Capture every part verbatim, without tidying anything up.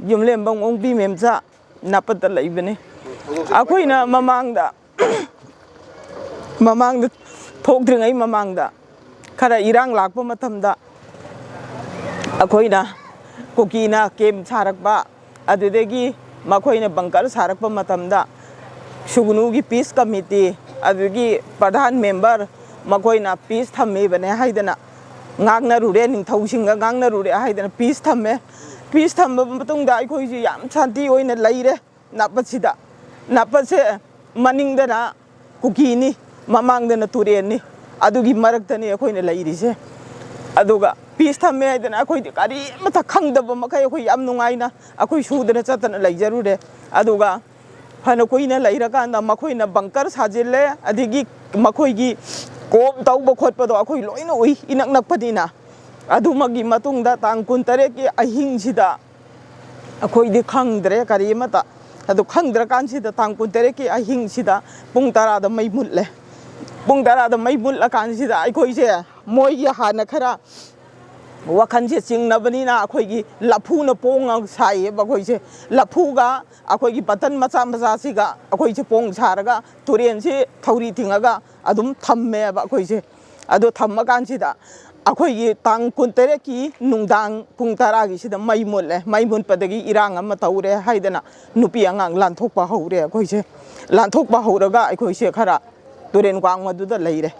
ꯌꯨꯝꯂꯦꯝꯕꯝ ꯑꯣꯡꯕꯤ ꯃꯦꯝꯆꯥ ꯅꯥꯄꯠꯇ ꯂꯩꯕꯅꯤ꯫ ꯑꯩꯈꯣꯏꯅ ꯃꯃꯥꯡꯗ, ꯃꯃꯥꯡꯗ ꯊꯣꯛꯇ꯭ꯔꯤꯉꯩ ꯃꯃꯥꯡꯗ ꯈꯔ ꯏꯔꯥꯡ ꯂꯥꯛꯄ ꯃꯇꯝꯗ ꯑꯩꯈꯣꯏꯅ ꯀꯨꯀꯤꯅ ꯀꯦꯝ ꯁꯥꯔꯛꯄ, ꯑꯗꯨꯗꯒꯤ ꯃꯈꯣꯏꯅ ꯕꯪꯀꯔ ꯁꯥꯔꯛꯄ ꯃꯇꯝꯗ ꯁꯨꯒꯅꯨꯒꯤ ꯄꯤꯁ ꯀꯃꯤꯇꯤ, ꯑꯗꯨꯗꯒꯤ ꯄ꯭ꯔꯙꯥꯟ ꯃꯦꯝꯕꯔ, ꯃꯈꯣꯏꯅ ꯄꯤꯁ ꯊꯝꯃꯤꯕꯅꯦ ꯍꯥꯏꯗꯅ ꯉꯥꯡꯅꯔꯨꯔꯦ, ꯅꯤꯡꯊꯧꯁꯤꯡꯒ ꯉꯥꯡꯅꯔꯨꯔꯦ ꯍꯥꯏꯗꯅ ꯄꯤꯁ ꯊꯝꯃꯦ꯫ ꯄꯤꯁ ꯊꯝꯕ ꯃꯇꯨꯡꯗ ꯑꯩꯈꯣꯏꯁꯨ ꯌꯥꯝ ꯁꯥꯟꯇꯤ ꯑꯣꯏꯅ ꯂꯩꯔꯦ꯫ ꯅꯥꯄꯠꯁꯤꯗ, ꯅꯥꯄꯠꯁꯦ ꯃꯅꯤꯡꯗꯅ ꯀꯨꯀꯤꯅꯤ, ꯃꯃꯥꯡꯗꯅ ꯇꯨꯔꯦꯟꯅꯤ, ꯑꯗꯨꯒꯤ ꯃꯔꯛꯇꯅꯤ ꯑꯩꯈꯣꯏꯅ ꯂꯩꯔꯤꯁꯦ꯫ ꯑꯗꯨꯒ ꯄꯤꯁ ꯊꯝꯃꯦ ꯍꯥꯏꯗꯅ ꯑꯩꯈꯣꯏꯗꯤ ꯀꯔꯤ ꯑꯃꯠꯇ ꯈꯪꯗꯕ ꯃꯈꯩ ꯑꯩꯈꯣꯏ ꯌꯥꯝ ꯅꯨꯡꯉꯥꯏꯅ ꯑꯩꯈꯣꯏ ꯁꯨꯗꯅ ꯆꯠꯇꯅ ꯂꯩꯖꯔꯨꯔꯦ꯫ ꯑꯗꯨꯒ ꯐꯅ ꯀꯨꯏꯅ ꯂꯩꯔꯀꯥꯟꯗ ꯃꯈꯣꯏꯅ ꯕꯪꯀꯔ ꯁꯥꯖꯤꯜꯂꯦ, ꯑꯗꯒꯤ ꯃꯈꯣꯏꯒꯤ ꯀꯣꯝ ꯇꯧꯕ ꯈꯣꯠꯄꯗꯣ ꯑꯩꯈꯣꯏ ꯂꯣꯏꯅ ꯎꯏ, ꯏꯅꯛ ꯅꯛꯄꯅꯤꯅ꯫ ꯑꯗꯨꯃꯛꯀꯤ ꯃꯇꯨꯡꯗ ꯇꯥꯡ ꯀꯨꯟꯇꯔꯦꯠꯀꯤ ꯑꯍꯤꯡꯁꯤꯗ ꯑꯩꯈꯣꯏꯗꯤ ꯈꯪꯗ꯭ꯔꯦ ꯀꯔꯤ ꯑꯃꯠꯇ꯫ ꯑꯗꯨ ꯈꯪꯗ꯭ꯔꯀꯥꯟꯁꯤꯗ ꯇꯥꯡ ꯀꯨꯟꯇꯔꯦꯠꯀꯤ ꯑꯍꯤꯡꯁꯤꯗ ꯄꯨꯡ ꯇꯔꯥꯗ ꯃꯩ ꯃꯨꯠꯂꯦ꯫ ꯄꯨꯡ ꯇꯔꯥꯗ ꯃꯩ ꯃꯨꯠꯂꯀꯥꯟꯁꯤꯗ ꯑꯩꯈꯣꯏꯁꯦ ꯃꯣꯏꯒꯤ ꯍꯥꯟꯅ ꯈꯔ ꯋꯥꯈꯜꯁꯦ ꯆꯤꯡꯅꯕꯅꯤꯅ ꯑꯩꯈꯣꯏꯒꯤ ꯂꯐꯨꯅ ꯄꯣꯡꯉ ꯁꯥꯏꯌꯦꯕ ꯑꯩꯈꯣꯏꯁꯦ꯫ ꯂꯐꯨꯒ ꯑꯩꯈꯣꯏꯒꯤ ꯕꯇꯟ ꯃꯆꯥ ꯃꯆꯥꯁꯤꯒ ꯑꯩꯈꯣꯏꯁꯦ ꯄꯣꯡ ꯁꯥꯔꯒ ꯇꯨꯔꯦꯟꯁꯤ ꯊꯧꯔꯤ ꯊꯤꯡꯉꯒ ꯑꯗꯨꯝ ꯊꯝꯃꯦꯕ ꯑꯩꯈꯣꯏꯁꯦ꯫ ꯑꯗꯣ ꯊꯝꯃꯀꯥꯟꯁꯤꯗ ꯑꯩꯈꯣꯏꯒꯤ ꯇꯥꯡ ꯀꯨꯟꯇꯔꯦꯠꯀꯤ ꯅꯨꯡꯗꯥꯡ ꯄꯨꯡ ꯇꯔꯥꯒꯤꯁꯤꯗ ꯃꯩ ꯃꯨꯠꯂꯦ꯫ ꯃꯩ ꯃꯨꯠꯄꯗꯒꯤ ꯏꯔꯥꯡ ꯑꯃ ꯇꯧꯔꯦ ꯍꯥꯏꯗꯅ ꯅꯨꯄꯤ ꯑꯉꯥꯡ ꯂꯥꯟꯊꯣꯛꯄ ꯍꯧꯔꯦ ꯑꯩꯈꯣꯏꯁꯦ꯫ ꯂꯥꯟꯊꯣꯛꯄ ꯍꯧꯔꯒ ꯑꯩꯈꯣꯏꯁꯦ ꯈꯔ ꯇꯨꯔꯦꯟ ꯋꯥꯡꯃꯗꯨꯗ ꯂꯩꯔꯦ꯫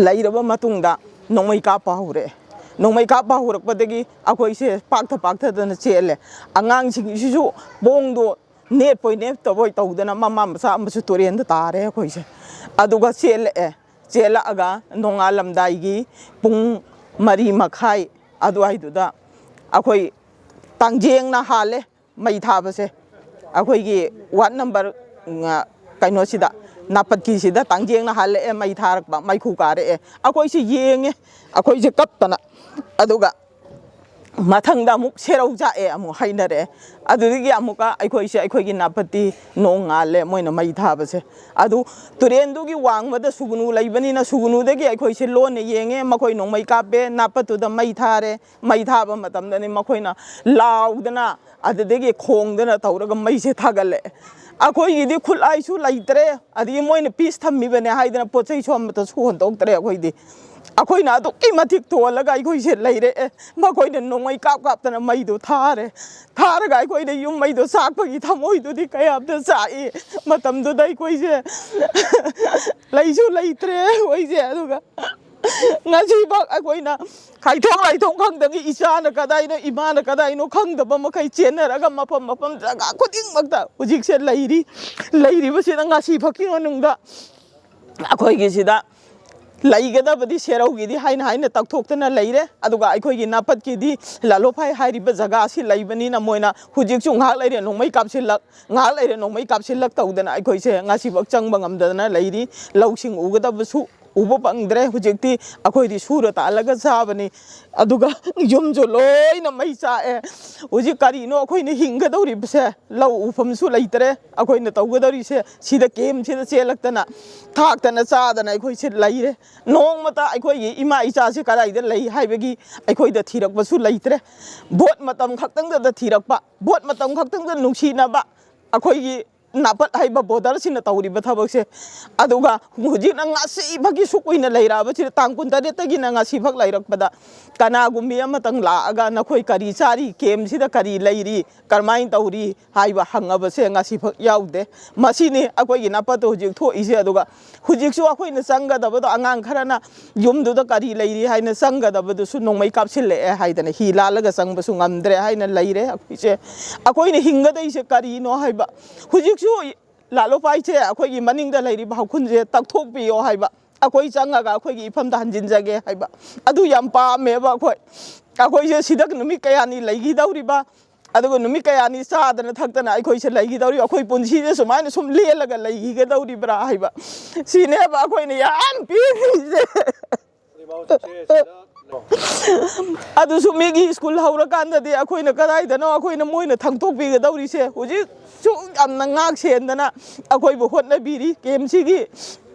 ꯂꯩꯔꯕ ꯃꯇꯨꯡꯗ ꯅꯣꯡꯃꯩ ꯀꯥꯞꯄ ꯍꯧꯔꯛꯑꯦ꯫ ꯅꯣꯡꯃꯩ ꯀꯥꯞꯄ ꯍꯧꯔꯛꯄꯗꯒꯤ ꯑꯩꯈꯣꯏꯁꯦ ꯄꯥꯛꯊ ꯄꯥꯛꯊꯗꯅ ꯆꯦꯜꯂꯦ꯫ ꯑꯉꯥꯡꯁꯤꯡꯁꯤꯁꯨ ꯄꯣꯡꯗꯣ ꯅꯦꯠꯄꯣꯏ ꯅꯦꯠꯇꯕꯣꯏ ꯇꯧꯗꯅ ꯃꯃꯥ ꯃꯆꯥ ꯑꯃꯁꯨ ꯇꯨꯔꯦꯟꯗ ꯇꯥꯔꯦ ꯑꯩꯈꯣꯏꯁꯦ꯫ ꯑꯗꯨꯒ ꯆꯦꯜꯂꯛꯑꯦ꯫ ꯆꯦꯜꯂꯛꯑꯒ ꯅꯣꯡꯉꯥꯜꯂꯝꯗꯥꯏꯒꯤ ꯄꯨꯡ ꯃꯔꯤ ꯃꯈꯥꯏ ꯑꯗꯨꯋꯥꯏꯗꯨꯗ ꯑꯩꯈꯣꯏ ꯇꯥꯡꯖꯦꯡꯅ ꯍꯥꯜꯂꯦ ꯃꯩ ꯊꯥꯕꯁꯦ꯫ ꯑꯩꯈꯣꯏꯒꯤ ꯋꯥꯔꯗ ꯅꯝꯕꯔ, ꯎꯝ, ꯀꯩꯅꯣꯁꯤꯗ, ꯅꯥꯄꯠꯀꯤꯁꯤꯗ ꯇꯥꯡꯖꯦꯡꯅ ꯍꯥꯜꯂꯛꯑꯦ, ꯃꯩ ꯊꯥꯔꯛꯄ, ꯃꯩꯈꯨ ꯀꯥꯔꯛꯑꯦ꯫ ꯑꯩꯈꯣꯏꯁꯤ ꯌꯦꯡꯉꯦ, ꯑꯩꯈꯣꯏꯁꯦ ꯀꯞꯇꯅ꯫ ꯑꯗꯨꯒ ꯃꯊꯪꯗ ꯑꯃꯨꯛ ꯁꯦꯔꯧ ꯆꯥꯛꯑꯦ ꯑꯃꯨꯛ ꯍꯥꯏꯅꯔꯛꯑꯦ꯫ ꯑꯗꯨꯗꯒꯤ ꯑꯃꯨꯛꯀ ꯑꯩꯈꯣꯏꯁꯦ, ꯑꯩꯈꯣꯏꯒꯤ ꯅꯥꯄꯠꯇꯤ ꯅꯣꯡ ꯉꯥꯜꯂꯦ ꯃꯣꯏꯅ ꯃꯩ ꯊꯥꯕꯁꯦ꯫ ꯑꯗꯨ ꯇꯨꯔꯦꯟꯗꯨꯒꯤ ꯋꯥꯡꯃꯗ ꯁꯨꯒꯅꯨ ꯂꯩꯕꯅꯤꯅ, ꯁꯨꯒꯅꯨꯗꯒꯤ ꯑꯩꯈꯣꯏꯁꯦ ꯂꯣꯟꯅ ꯌꯦꯡꯉꯦ, ꯃꯈꯣꯏ ꯅꯣꯡꯃꯩ ꯀꯥꯞꯄꯦ, ꯅꯥꯄꯠꯇꯨꯗ ꯃꯩ ꯊꯥꯔꯦ꯫ ꯃꯩ ꯊꯥꯕ ꯃꯇꯝꯗꯅꯤ ꯃꯈꯣꯏꯅ ꯂꯥꯎꯗꯅ, ꯑꯗꯨꯗꯒꯤ ꯈꯣꯡꯗꯅ ꯇꯧꯔꯒ ꯃꯩꯁꯦ ꯊꯥꯒꯠꯂꯛꯑꯦ꯫ ꯑꯩꯈꯣꯏꯒꯤꯗꯤ ꯈꯨꯠꯂꯥꯏꯁꯨ ꯂꯩꯇ꯭ꯔꯦ, ꯑꯗꯒꯤ ꯃꯣꯏꯅ ꯄꯤꯁ ꯊꯝꯃꯤꯕꯅꯦ ꯍꯥꯏꯗꯅ ꯄꯣꯠ ꯆꯩꯁꯨ ꯑꯃꯠꯇꯁꯨ ꯍꯣꯟꯗꯣꯛꯇ꯭ꯔꯦ꯫ ꯑꯩꯈꯣꯏꯗꯤ, ꯑꯩꯈꯣꯏꯅ ꯑꯗꯨꯛꯀꯤ ꯃꯇꯤꯛ ꯇꯣꯜꯂꯒ ꯑꯩꯈꯣꯏꯁꯦ ꯂꯩꯔꯛꯑꯦ꯫ ꯃꯈꯣꯏꯅ ꯅꯣꯡꯃꯩ ꯀꯥꯞ ꯀꯥꯞꯇꯅ ꯃꯩꯗꯣ ꯊꯥꯔꯦ꯫ ꯊꯥꯔꯒ ꯑꯩꯈꯣꯏꯗ ꯌꯨꯝ ꯃꯩꯗꯣ ꯆꯥꯛꯄꯒꯤ ꯊꯃꯣꯏꯗꯨꯗꯤ ꯀꯌꯥꯝꯇ ꯆꯥꯛꯏ꯫ ꯃꯇꯝꯗꯨꯗ ꯑꯩꯈꯣꯏꯁꯦ ꯂꯩꯁꯨ ꯂꯩꯇ꯭ꯔꯦ꯫ ꯑꯩꯈꯣꯏꯁꯦ ꯑꯗꯨꯒ ꯉꯁꯤꯐꯥꯎ ꯑꯩꯈꯣꯏꯅ ꯈꯥꯏꯊꯣꯛ ꯂꯥꯏꯊꯣꯛ ꯈꯪꯗꯒꯤ ꯏꯆꯥꯅ ꯀꯗꯥꯏꯅꯣ, ꯏꯃꯥꯅ ꯀꯗꯥꯏꯅꯣ ꯈꯪꯗꯕ ꯃꯈꯩ ꯆꯦꯟꯅꯔꯒ ꯃꯐꯝ ꯃꯐꯝ ꯖꯒꯥ ꯈꯨꯗꯤꯡꯃꯛꯇ ꯍꯧꯖꯤꯛꯁꯦ ꯂꯩꯔꯤ꯫ ꯂꯩꯔꯤꯕꯁꯤꯅ ꯉꯁꯤ ꯐꯥꯎꯒꯤ ꯃꯅꯨꯡꯗ ꯑꯩꯈꯣꯏꯒꯤꯁꯤꯗ ꯂꯩꯒꯗꯕꯗꯤ ꯁꯦꯔꯧꯒꯤꯗꯤ ꯍꯥꯏꯅ ꯍꯥꯏꯅ ꯇꯛꯊꯣꯛꯇꯅ ꯂꯩꯔꯦ꯫ ꯑꯗꯨꯒ ꯑꯩꯈꯣꯏꯒꯤ ꯅꯥꯄꯠꯀꯤꯗꯤ ꯂꯥꯂꯣꯐꯥꯏ ꯍꯥꯏꯔꯤꯕ ꯖꯒꯥ ꯑꯁꯤ ꯂꯩꯕꯅꯤꯅ ꯃꯣꯏꯅ ꯍꯧꯖꯤꯛꯁꯨ ꯉꯥꯏꯍꯥꯛ ꯂꯩꯔꯦ ꯅꯣꯡꯃꯩ ꯀꯥꯞꯁꯤꯜꯂꯛ, ꯉꯥꯏꯍꯥꯛ ꯂꯩꯔꯦ ꯅꯣꯡꯃꯩ ꯀꯥꯞꯁꯤꯜꯂꯛ ꯇꯧꯗꯅ ꯑꯩꯈꯣꯏꯁꯦ ꯉꯁꯤꯐꯥꯎ ꯆꯪꯕ ꯉꯝꯗꯗꯅ ꯂꯩꯔꯤ꯫ ꯂꯧꯁꯤꯡ ꯎꯒꯗꯕꯁꯨ ꯎꯕ ꯐꯪꯗ꯭ꯔꯦ꯫ ꯍꯧꯖꯤꯛꯇꯤ ꯑꯩꯈꯣꯏꯗꯤ ꯁꯨꯔ ꯇꯥꯜꯂꯒ ꯆꯥꯕꯅꯤ꯫ ꯑꯗꯨꯒ ꯌꯨꯝꯁꯨ ꯂꯣꯏꯅ ꯃꯩ ꯆꯥꯛꯑꯦ꯫ ꯍꯧꯖꯤꯛ ꯀꯔꯤꯅꯣ ꯑꯩꯈꯣꯏꯅ ꯍꯤꯡꯒꯗꯧꯔꯤꯕꯁꯦ? ꯂꯧ ꯎꯐꯝꯁꯨ ꯂꯩꯇ꯭ꯔꯦ꯫ ꯑꯩꯈꯣꯏꯅ ꯇꯧꯒꯗꯧꯔꯤꯁꯦ ꯁꯤꯗ ꯀꯦꯝꯁꯤꯗ ꯆꯦꯜꯂꯛꯇꯅ ꯊꯥꯛꯇꯅ ꯆꯥꯗꯅ ꯑꯩꯈꯣꯏꯁꯦ ꯂꯩꯔꯦ꯫ ꯅꯣꯡꯃꯇ ꯑꯩꯈꯣꯏꯒꯤ ꯏꯃꯥ ꯏꯆꯥꯁꯤ ꯀꯗꯥꯏꯗ ꯂꯩ ꯍꯥꯏꯕꯒꯤ ꯑꯩꯈꯣꯏꯗ ꯊꯤꯔꯛꯄꯁꯨ ꯂꯩꯇ꯭ꯔꯦ꯫ ꯚꯣꯠ ꯃꯇꯝ ꯈꯛꯇꯪꯗꯗ ꯊꯤꯔꯛꯄ, ꯚꯣꯠ ꯃꯇꯝ ꯈꯛꯇꯪꯗ ꯅꯨꯡꯁꯤꯅꯕ ꯑꯩꯈꯣꯏꯒꯤ ꯅꯥꯄꯠ ꯍꯥꯏꯕ ꯕꯣꯔꯗꯔꯁꯤꯅ ꯇꯧꯔꯤꯕ ꯊꯕꯛꯁꯦ꯫ ꯑꯗꯨꯒ ꯍꯧꯖꯤꯛꯅ ꯉꯁꯤꯐꯥꯎꯒꯤ ꯁꯨꯛ ꯀꯨꯏꯅ ꯂꯩꯔꯛꯑꯕꯁꯤꯗ, ꯇꯥꯡ ꯀꯨꯟꯇꯔꯦꯠꯇꯒꯤꯅ ꯉꯁꯤꯐꯥꯎ ꯂꯩꯔꯛꯄꯗ ꯀꯅꯥꯒꯨꯝꯕꯤ ꯑꯃꯇꯪ ꯂꯥꯛꯑꯒ ꯅꯈꯣꯏ ꯀꯔꯤ ꯆꯥꯔꯤ, ꯀꯦꯝꯁꯤꯗ ꯀꯔꯤ ꯂꯩꯔꯤ, ꯀꯔꯝꯍꯥꯏꯅ ꯇꯧꯔꯤ ꯍꯥꯏꯕ ꯍꯪꯉꯕꯁꯦ ꯉꯁꯤꯐꯥꯎ ꯌꯥꯎꯗꯦ꯫ ꯃꯁꯤꯅꯤ ꯑꯩꯈꯣꯏꯒꯤ ꯅꯥꯄꯠꯇ ꯍꯧꯖꯤꯛ ꯊꯣꯛꯏꯁꯦ꯫ ꯑꯗꯨꯒ ꯍꯧꯖꯤꯛꯁꯨ ꯑꯩꯈꯣꯏꯅ ꯆꯪꯒꯗꯕꯗꯣ, ꯑꯉꯥꯡ ꯈꯔꯅ ꯌꯨꯝꯗꯨꯗ ꯀꯔꯤ ꯂꯩꯔꯤ ꯍꯥꯏꯅ ꯆꯪꯒꯗꯕꯗꯨꯁꯨ ꯅꯣꯡꯃꯩ ꯀꯥꯞꯁꯤꯜꯂꯛꯑꯦ ꯍꯥꯏꯗꯅ ꯍꯤ ꯂꯥꯜꯂꯒ ꯆꯪꯕꯁꯨ ꯉꯝꯗ꯭ꯔꯦ ꯍꯥꯏꯅ ꯂꯩꯔꯦ꯫ ꯑꯩꯈꯣꯏꯁꯦ, ꯑꯩꯈꯣꯏꯅ ꯍꯤꯡꯒꯗꯣꯏꯁꯦ ꯀꯔꯤꯅꯣ ꯍꯥꯏꯕ, ꯍꯧꯖꯤꯛꯁꯨ ꯂꯥꯂꯣꯄꯥꯏꯁꯦ ꯑꯩꯈꯣꯏꯒꯤ ꯃꯅꯤꯡꯗ ꯂꯩꯔꯤꯕ ꯍꯧꯈꯨꯟꯁꯦ ꯇꯛꯊꯣꯛꯄꯤꯌꯣ ꯍꯥꯏꯕ꯫ ꯑꯩꯈꯣꯏ ꯆꯪꯉꯒ ꯑꯩꯈꯣꯏꯒꯤ ꯏꯐꯝꯗ ꯍꯟꯖꯤꯟꯖꯒꯦ ꯍꯥꯏꯕ꯫ ꯑꯗꯨ ꯌꯥꯝ ꯄꯥꯝꯃꯦꯕ ꯑꯩꯈꯣꯏ꯫ ꯑꯩꯈꯣꯏꯁꯦ ꯁꯤꯗ ꯅꯨꯃꯤꯠ ꯀꯌꯥꯅꯤ ꯂꯩꯈꯤꯗꯧꯔꯤꯕ, ꯑꯗꯨꯒ ꯅꯨꯃꯤꯠ ꯀꯌꯥꯅꯤ ꯆꯥꯗꯅ ꯊꯛꯇꯅ ꯑꯩꯈꯣꯏꯁꯦ ꯂꯩꯈꯤꯗꯧꯔꯤꯕ? ꯑꯩꯈꯣꯏ ꯄꯨꯟꯁꯤꯁꯦ ꯁꯨꯃꯥꯏꯅ ꯁꯨꯝ ꯂꯦꯜꯂꯒ ꯂꯩꯈꯤꯒꯗꯧꯔꯤꯕ꯭ꯔꯥ ꯍꯥꯏꯕ, ꯁꯤꯅꯦꯕ ꯑꯩꯈꯣꯏꯅ ꯌꯥꯝ ꯄꯦꯟꯗ꯭ꯔꯤꯁꯦ꯫ ꯑꯗꯨꯁꯨ ꯃꯤꯒꯤ ꯁ꯭ꯀꯨꯜ ꯍꯧꯔꯀꯥꯟꯗꯗꯤ ꯑꯩꯈꯣꯏꯅ ꯀꯗꯥꯏꯗꯅꯣ ꯑꯩꯈꯣꯏꯅ ꯃꯣꯏꯅ ꯊꯥꯡꯇꯣꯛꯄꯤꯒꯗꯧꯔꯤꯁꯦ꯫ ꯍꯧꯖꯤꯛꯁꯨ ꯌꯥꯝꯅ ꯉꯥꯛ ꯁꯦꯟꯗꯅ ꯑꯩꯈꯣꯏꯕꯨ ꯍꯣꯠꯅꯕꯤꯔꯤ ꯀꯦ ꯑꯦꯝ ꯁꯤꯒꯤ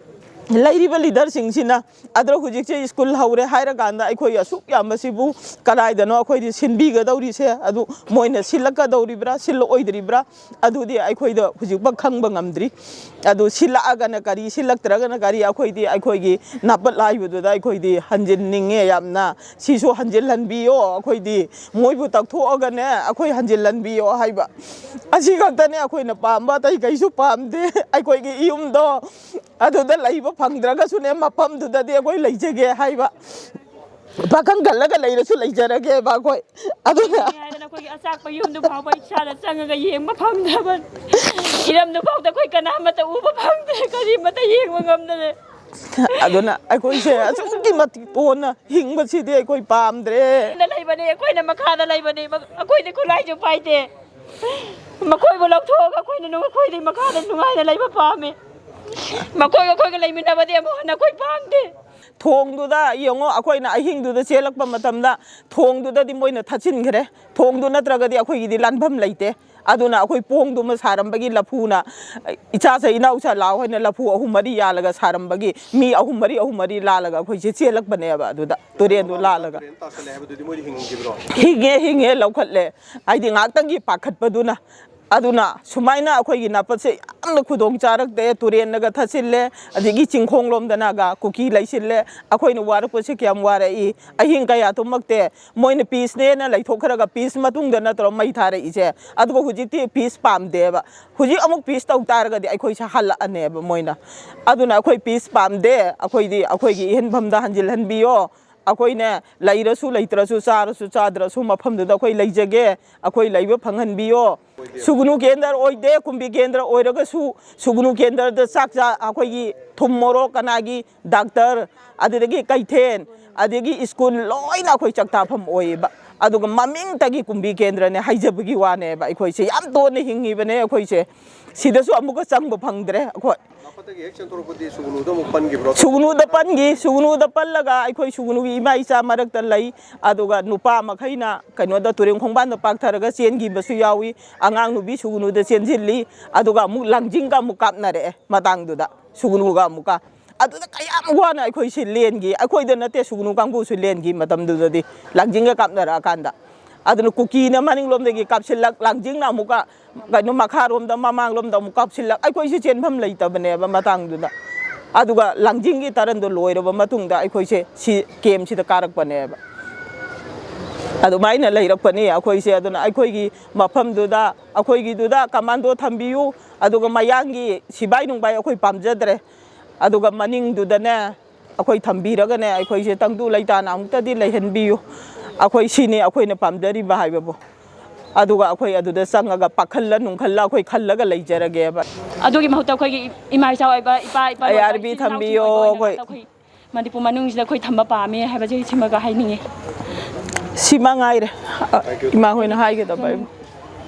ꯂꯩꯔꯤꯕ ꯂꯤꯗꯔꯁꯤꯡꯁꯤꯅ꯫ ꯑꯗꯣ ꯍꯧꯖꯤꯛꯁꯦ ꯁ꯭ꯀꯨꯜ ꯍꯧꯔꯦ ꯍꯥꯏꯔꯀꯥꯟꯗ ꯑꯩꯈꯣꯏ ꯑꯁꯨꯛ ꯌꯥꯝꯕꯁꯤꯕꯨ ꯀꯗꯥꯏꯗꯅꯣ ꯑꯩꯈꯣꯏꯗꯤ ꯁꯤꯟꯕꯤꯒꯗꯧꯔꯤꯁꯦ? ꯑꯗꯨ ꯃꯣꯏꯅ ꯁꯤꯜꯂꯛꯀꯗꯧꯔꯤꯕ꯭ꯔꯥ, ꯁꯤꯜꯂꯛꯑꯣꯏꯗ꯭ꯔꯤꯕ꯭ꯔꯥ, ꯑꯗꯨꯗꯤ ꯑꯩꯈꯣꯏꯗ ꯍꯧꯖꯤꯛꯐꯥꯎ ꯈꯪꯕ ꯉꯝꯗ꯭ꯔꯤ꯫ ꯑꯗꯨ ꯁꯤꯜꯂꯛꯑꯒꯅ ꯀꯔꯤ, ꯁꯤꯜꯂꯛꯇ꯭ꯔꯒꯅ ꯀꯔꯤ, ꯑꯩꯈꯣꯏꯗꯤ ꯑꯩꯈꯣꯏꯒꯤ ꯅꯥꯄꯠ ꯍꯥꯏꯕꯗꯨꯗ ꯑꯩꯈꯣꯏꯗꯤ ꯍꯟꯖꯤꯟꯅꯤꯡꯉꯦ ꯌꯥꯝꯅ꯫ ꯁꯤꯁꯨ ꯍꯟꯖꯤꯜꯍꯟꯕꯤꯌꯣ, ꯑꯩꯈꯣꯏꯗꯤ ꯃꯣꯏꯕꯨ ꯇꯛꯊꯣꯛꯑꯒꯅꯦ ꯑꯩꯈꯣꯏ ꯍꯟꯖꯤꯜꯍꯟꯕꯤꯌꯣ ꯍꯥꯏꯕ꯫ ꯑꯁꯤ ꯈꯛꯇꯅꯦ ꯑꯩꯈꯣꯏꯅ ꯄꯥꯝꯕ, ꯑꯇꯩ ꯀꯩꯁꯨ ꯄꯥꯝꯗꯦ꯫ ꯑꯩꯈꯣꯏꯒꯤ ꯏꯌꯨꯝꯗꯣ ꯑꯗꯨꯗ ꯂꯩꯕ ꯐꯪꯗ꯭ꯔꯒꯁꯨꯅꯦ, ꯃꯐꯝꯗꯨꯗꯗꯤ ꯑꯩꯈꯣꯏ ꯂꯩꯖꯒꯦ ꯍꯥꯏꯕ꯫ ꯄꯥꯈꯪ ꯈꯜꯂꯒ ꯂꯩꯔꯁꯨ ꯂꯩꯖꯔꯒꯦꯕ ꯑꯩꯈꯣꯏ꯫ ꯑꯗꯨꯅ ꯍꯥꯏꯗꯅ ꯑꯩꯈꯣꯏꯒꯤ ꯑꯆꯥꯛꯄ ꯌꯨꯝꯗꯨ ꯐꯥꯎꯕ ꯏꯁꯥꯅ ꯆꯪꯉꯒ ꯌꯦꯡꯕ ꯐꯪꯗꯕ, ꯏꯔꯝꯗꯨ ꯐꯥꯎꯗ ꯑꯩꯈꯣꯏ ꯀꯅꯥꯃꯠꯇ ꯎꯕ ꯐꯪꯗ꯭ꯔꯦ, ꯀꯔꯤꯃꯠꯇ ꯌꯦꯡꯕ ꯉꯝꯗ꯭ꯔꯦ꯫ ꯑꯗꯨꯅ ꯑꯩꯈꯣꯏꯁꯦ ꯑꯁꯨꯛꯀꯤ ꯃꯇꯤꯛ ꯇꯣꯟꯅ ꯍꯤꯡꯕꯁꯤꯗꯤ ꯑꯩꯈꯣꯏ ꯄꯥꯝꯗ꯭ꯔꯦ꯫ ꯂꯩꯕꯅꯦ, ꯑꯩꯈꯣꯏꯅ ꯃꯈꯥꯗ ꯂꯩꯕꯅꯦ, ꯑꯩꯈꯣꯏꯗꯤ ꯈꯨꯠꯂꯥꯏꯁꯨ ꯄꯥꯏꯗꯦ꯫ ꯃꯈꯣꯏꯕꯨ ꯂꯧꯊꯣꯛꯑꯒ ꯑꯩꯈꯣꯏꯅ ꯅꯨ-, ꯑꯩꯈꯣꯏꯗꯤ ꯃꯈꯥꯗ ꯅꯨꯡꯉꯥꯏꯅ ꯂꯩꯕ ꯄꯥꯝꯃꯤ꯫ ꯃꯈꯣꯏꯒ ꯑꯩꯈꯣꯏꯒ ꯂꯩꯃꯤꯟꯅꯕꯗꯤ ꯑꯃꯨꯛ ꯍꯟꯅ ꯑꯩꯈꯣꯏ ꯄꯥꯝꯗꯦ꯫ ꯊꯣꯡꯗꯨꯗ ꯌꯦꯡꯉꯣ, ꯑꯩꯈꯣꯏꯅ ꯑꯍꯤꯡꯗꯨꯗ ꯆꯦꯜꯂꯛꯄ ꯃꯇꯝꯗ ꯊꯣꯡꯗꯨꯗꯗꯤ ꯃꯣꯏꯅ ꯊꯠꯆꯤꯟꯈ꯭ꯔꯦ꯫ ꯊꯣꯡꯗꯨ ꯅꯠꯇ꯭ꯔꯒꯗꯤ ꯑꯩꯈꯣꯏꯒꯤꯗꯤ ꯂꯥꯟꯐꯝ ꯂꯩꯇꯦ꯫ ꯑꯗꯨꯅ ꯑꯩꯈꯣꯏ ꯄꯣꯡꯗꯨꯃ ꯁꯥꯔꯝꯕꯒꯤ ꯂꯐꯨꯅ, ꯏꯆꯥꯁꯦ ꯏꯅꯥꯎꯆꯥ ꯂꯥꯛꯑꯣ ꯍꯥꯏꯅ ꯂꯐꯨ ꯑꯍꯨꯝ ꯃꯔꯤ ꯌꯥꯜꯂꯒ ꯁꯥꯔꯝꯕꯒꯤ ꯃꯤ ꯑꯍꯨꯝ ꯃꯔꯤ, ꯑꯍꯨꯝ ꯃꯔꯤ ꯂꯥꯜꯂꯒ ꯑꯩꯈꯣꯏꯁꯦ ꯆꯦꯜꯂꯛꯄꯅꯦꯕ꯫ ꯑꯗꯨꯗ ꯇꯨꯔꯦꯟꯗꯣ ꯂꯥꯜꯂꯒ꯫ ꯇꯥꯁꯜꯂꯦ ꯍꯥꯏꯕꯗꯨꯗꯤ ꯃꯣꯏꯗꯤ ꯍꯤꯡꯉꯝꯈꯤꯕ꯭ꯔꯣ? ꯍꯤꯡꯉꯦ, ꯍꯤꯡꯉꯦ, ꯂꯧꯈꯠꯂꯦ꯫ ꯍꯥꯏꯗꯤ ꯉꯥꯏꯍꯥꯛꯇꯪꯒꯤ ꯄꯥꯈꯠꯄꯗꯨꯅ꯫ ꯑꯗꯨꯅ ꯁꯨꯃꯥꯏꯅ ꯑꯩꯈꯣꯏꯒꯤ ꯅꯥꯄꯠꯁꯦ ꯌꯥꯝꯅ ꯈꯨꯗꯣꯡ ꯆꯥꯔꯛꯇꯦ꯫ ꯇꯨꯔꯦꯟꯅꯒ ꯊꯠꯆꯤꯜꯂꯦ, ꯑꯗꯒꯤ ꯆꯤꯡꯈꯣꯡ ꯂꯣꯝꯗꯅꯒ ꯀꯨꯀꯤ ꯂꯩꯁꯤꯜꯂꯦ꯫ ꯑꯩꯈꯣꯏꯅ ꯋꯥꯔꯛꯄꯁꯦ ꯀꯌꯥꯝ ꯋꯥꯔꯛꯏ꯫ ꯑꯍꯤꯡ ꯀꯌꯥ ꯇꯨꯝꯃꯛꯇꯦ꯫ ꯃꯣꯏꯅ ꯄꯤꯁꯅꯦꯅ ꯂꯩꯊꯣꯛꯈ꯭ꯔꯒ ꯄꯤꯁ ꯃꯇꯨꯡꯗ ꯅꯠꯇ꯭ꯔꯣ ꯃꯩ ꯊꯥꯔꯛꯏꯁꯦ? ꯑꯗꯨꯒ ꯍꯧꯖꯤꯛꯇꯤ ꯄꯤꯁ ꯄꯥꯝꯗꯦꯕ꯫ ꯍꯧꯖꯤꯛ ꯑꯃꯨꯛ ꯄꯤꯁ ꯇꯧ ꯇꯥꯔꯒꯗꯤ ꯑꯩꯈꯣꯏꯁꯦ ꯍꯜꯂꯛꯑꯅꯦꯕ ꯃꯣꯏꯅ꯫ ꯑꯗꯨꯅ ꯑꯩꯈꯣꯏ ꯄꯤꯁ ꯄꯥꯝꯗꯦ꯫ ꯑꯩꯈꯣꯏꯗꯤ ꯑꯩꯈꯣꯏꯒꯤ ꯏꯍꯟꯐꯝꯗ ꯍꯟꯖꯤꯜꯍꯟꯕꯤꯌꯣ꯫ ꯑꯩꯈꯣꯏꯅ ꯂꯩꯔꯁꯨ ꯂꯩꯇ꯭ꯔꯁꯨ, ꯆꯥꯔꯁꯨ ꯆꯥꯗ꯭ꯔꯁꯨ, ꯃꯐꯝꯗꯨꯗ ꯑꯩꯈꯣꯏ ꯂꯩꯖꯒꯦ, ꯑꯩꯈꯣꯏ ꯂꯩꯕ ꯐꯪꯍꯟꯕꯤꯌꯣ꯫ ꯁꯨꯒꯅꯨ ꯀꯦꯟꯗ꯭ꯔ ꯑꯣꯏꯗꯦ, ꯀꯨꯝꯕꯤ ꯀꯦꯟꯗ꯭ꯔ ꯑꯣꯏꯔꯒꯁꯨ ꯁꯨꯒꯅꯨ ꯀꯦꯟꯗ꯭ꯔꯗ ꯆꯥꯛ ꯆꯥ, ꯑꯩꯈꯣꯏꯒꯤ ꯊꯨꯝ ꯃꯣꯔꯣꯛ ꯀꯅꯥꯒꯤ ꯗꯥꯛꯇꯔ, ꯑꯗꯨꯗꯒꯤ ꯀꯩꯊꯦꯜ, ꯑꯗꯒꯤ ꯁ꯭ꯀꯨꯜ ꯂꯣꯏꯅ ꯑꯩꯈꯣꯏ ꯆꯥꯛꯇꯥꯐꯝ ꯑꯣꯏꯌꯦꯕ꯫ ꯑꯗꯨꯒ ꯃꯃꯤꯡꯇꯒꯤ ꯀꯨꯝꯕꯤ ꯀꯦꯟꯗ꯭ꯔꯅꯦ ꯍꯥꯏꯖꯕꯒꯤ ꯋꯥꯅꯦꯕ꯫ ꯑꯩꯈꯣꯏꯁꯦ ꯌꯥꯝ ꯇꯣꯟꯅ ꯍꯤꯡꯉꯤꯕꯅꯦ꯫ ꯑꯩꯈꯣꯏꯁꯦ ꯁꯤꯗꯁꯨ ꯑꯃꯨꯛꯀ ꯆꯪꯕ ꯐꯪꯗ꯭ꯔꯦ ꯑꯩꯈꯣꯏ꯫ ꯃꯈꯣꯏꯗꯒꯤ ꯍꯦꯛ ꯆꯦꯟꯊꯣꯔꯛꯄꯗꯤ ꯁꯨꯒꯨꯅꯨꯗ ꯑꯃꯨꯛ ꯄꯟꯈꯤꯕ꯭ꯔꯣ? ꯁꯨꯒꯨꯅꯨꯗ ꯄꯟꯈꯤ꯫ ꯁꯨꯒꯨꯅꯨꯗ ꯄꯜꯂꯒ ꯑꯩꯈꯣꯏ ꯁꯨꯒꯨꯅꯨꯒꯤ ꯏꯃꯥ ꯏꯆꯥ ꯃꯔꯛꯇ ꯂꯩ꯫ ꯑꯗꯨꯒ ꯅꯨꯄꯥ ꯃꯈꯩꯅ ꯀꯩꯅꯣꯗ, ꯇꯨꯔꯦꯟ ꯈꯣꯡꯕꯥꯟꯗ ꯄꯥꯛꯊꯔꯒ ꯆꯦꯟꯈꯤꯕꯁꯨ ꯌꯥꯎꯏ꯫ ꯑꯉꯥꯡ ꯅꯨꯄꯤ ꯁꯨꯒꯨꯅꯨꯗ ꯆꯦꯟꯁꯤꯜꯂꯤ꯫ ꯑꯗꯨꯒ ꯑꯃꯨꯛ ꯂꯥꯡꯖꯤꯡꯒ ꯑꯃꯨꯛ ꯀꯥꯞꯅꯔꯛꯑꯦ ꯃꯇꯥꯡꯗꯨꯗ, ꯁꯨꯒꯨꯅꯨꯒ ꯑꯃꯨꯛꯀ꯫ ꯑꯗꯨꯗ ꯀꯌꯥꯝ ꯋꯥꯅ ꯑꯩꯈꯣꯏꯁꯤ ꯂꯦꯟꯈꯤ꯫ ꯑꯩꯈꯣꯏꯗ ꯅꯠꯇꯦ, ꯁꯨꯒꯨꯅꯨ ꯀꯥꯡꯕꯨꯁꯨ ꯂꯦꯟꯈꯤ ꯃꯇꯝꯗꯨꯗꯗꯤ, ꯂꯥꯡꯖꯤꯡꯒ ꯀꯥꯞꯅꯔꯛꯑꯀꯥꯟꯗ꯫ ꯑꯗꯨꯅ ꯀꯨꯀꯤꯅ ꯃꯅꯤꯡꯂꯣꯝꯗꯒꯤ ꯀꯥꯞꯁꯤꯜꯂꯛ, ꯂꯥꯡꯖꯤꯡꯅ ꯑꯃꯨꯛꯀ ꯀꯩꯅꯣ, ꯃꯈꯥꯔꯣꯝꯗ, ꯃꯃꯥꯡꯂꯣꯝꯗ ꯑꯃꯨꯛ ꯀꯥꯞꯁꯤꯜꯂꯛ꯫ ꯑꯩꯈꯣꯏꯁꯤ ꯆꯦꯟꯐꯝ ꯂꯩꯇꯕꯅꯦꯕ ꯃꯇꯥꯡꯗꯨꯗ꯫ ꯑꯗꯨꯒ ꯂꯥꯡꯖꯤꯡꯒꯤ ꯇꯔꯟꯗꯣ ꯂꯣꯏꯔꯕ ꯃꯇꯨꯡꯗ ꯑꯩꯈꯣꯏꯁꯦ ꯁꯤ ꯀꯦꯝꯁꯤꯗ ꯀꯥꯔꯛꯄꯅꯦꯕ꯫ ꯑꯗꯨꯃꯥꯏꯅ ꯂꯩꯔꯛꯄꯅꯤ ꯑꯩꯈꯣꯏꯁꯦ꯫ ꯑꯗꯨꯅ ꯑꯩꯈꯣꯏꯒꯤ ꯃꯐꯝꯗꯨꯗ, ꯑꯩꯈꯣꯏꯒꯤꯗꯨꯗ ꯀꯃꯥꯟꯗꯣ ꯊꯝꯕꯤꯌꯨ, ꯑꯗꯨꯒ ꯃꯌꯥꯡꯒꯤ ꯁꯤꯕꯥꯏ ꯅꯨꯡꯕꯥꯏ ꯑꯩꯈꯣꯏ ꯄꯥꯝꯖꯗ꯭ꯔꯦ꯫ ꯑꯗꯨꯒ ꯃꯅꯤꯡꯗꯨꯗꯅꯦ, ꯑꯩꯈꯣꯏ ꯊꯝꯕꯤꯔꯒꯅꯦ, ꯑꯩꯈꯣꯏꯁꯦ ꯇꯪꯗꯨ ꯂꯩꯇꯥꯅ ꯑꯃꯨꯛꯇꯗꯤ ꯂꯩꯍꯟꯕꯤꯌꯨ꯫ ꯑꯩꯈꯣꯏ ꯁꯤꯅꯤ ꯑꯩꯈꯣꯏꯅ ꯄꯥꯝꯖꯔꯤꯕ ꯍꯥꯏꯕꯕꯨ꯫ ꯑꯗꯨꯒ ꯑꯩꯈꯣꯏ ꯑꯗꯨꯗ ꯆꯪꯉꯒ ꯄꯥꯈꯜꯂ ꯅꯨꯡꯈꯜꯂ ꯑꯩꯈꯣꯏ ꯈꯜꯂꯒ ꯂꯩꯖꯔꯒꯦꯕ꯫ ꯑꯗꯨꯒꯤ ꯃꯍꯨꯠꯇ ꯑꯩꯈꯣꯏꯒꯤ ꯏꯃꯥ ꯏꯆꯥ ꯑꯣꯏꯕ, ꯏꯄꯥ ꯏꯄꯥ ꯑꯩ ꯑꯣꯏꯕ, ꯑꯥꯔꯕꯤ ꯏꯆꯤꯜ ꯏꯅꯥꯎꯁꯤꯡ ꯊꯝꯕꯤꯌꯣ, ꯑꯣꯏꯕ ꯑꯣꯏꯅ ꯑꯩꯈꯣꯏ꯫ ꯑꯩꯈꯣꯏ ꯃꯅꯤꯄꯨꯔ ꯃꯅꯨꯡꯁꯤꯗ ꯑꯩꯈꯣꯏ ꯊꯝꯕ ꯄꯥꯝꯃꯦ ꯍꯥꯏꯕꯁꯦ ꯁꯤꯃꯒ ꯍꯥꯏꯅꯤꯡꯉꯤ꯫ ꯁꯤ ꯃꯉꯥꯏꯔꯦ, ꯑ, ꯏꯃꯥ ꯍꯣꯏꯅ ꯍꯥꯏꯒꯗꯕ ꯑꯩꯕꯨ꯫